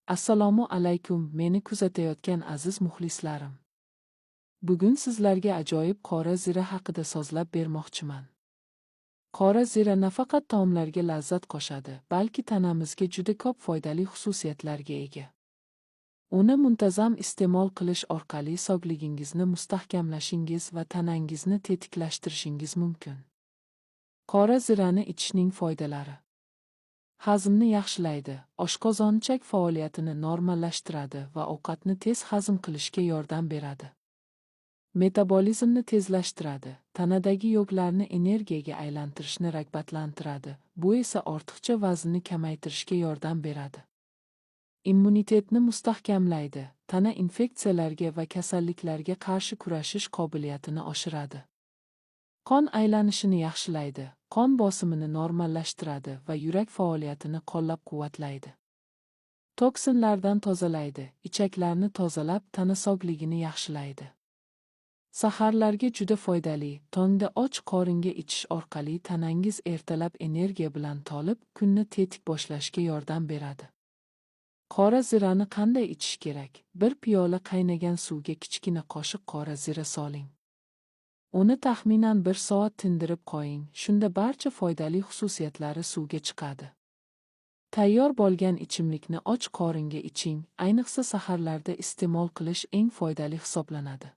Assalomu alaykum, meni kuzatayotgan aziz muxlislarim. Bugun sizlarga ajoyib qora zira haqida so'zlab bermoqchiman. Qora zira nafaqat taomlarga lazzat qo'shadi, balki tanamizga juda ko'p foydali xususiyatlarga ega. Uni muntazam iste'mol qilish orqali sog'ligingizni mustahkamlashingiz va tanangizni tetiklashtirishingiz mumkin. Qora zirani ichishning foydalari: hazmni yaxshilaydi, oshqozon-ichak faoliyatini normallashtiradi va ovqatni tez hazm qilishga yordam beradi. Metabolizmni tezlashtiradi, tanadagi yog'larni energiyaga aylantirishni rag'batlantiradi, bu esa ortiqcha vaznni kamaytirishga yordam beradi. Immunitetni mustahkamlaydi, tana infeksiyalarga va kasalliklarga qarshi kurashish qobiliyatini oshiradi. Qon aylanishini yaxshilaydi, qon bosimini normallashtiradi va yurak faoliyatini qo'llab-quvvatlaydi. Toksinlardan tozalaydi, ichaklarni tozalab, tana sog'ligini yaxshilaydi. Saharlarga juda foydali, tongda och qoringa ichish orqali tanangiz ertalab energiya bilan to'lib, kunni tetik boshlashga yordam beradi. Qora zirani qanday ichish kerak? Bir piyola qaynagan suvga kichkina qoshiq qora zira soling. Uni taxminan 1 soat tindirib qo'ying, shunda barcha foydali xususiyatlari suvga chiqadi. Tayyor bo'lgan ichimlikni och qoringa iching, ayniqsa saharlarda iste'mol qilish eng foydali hisoblanadi.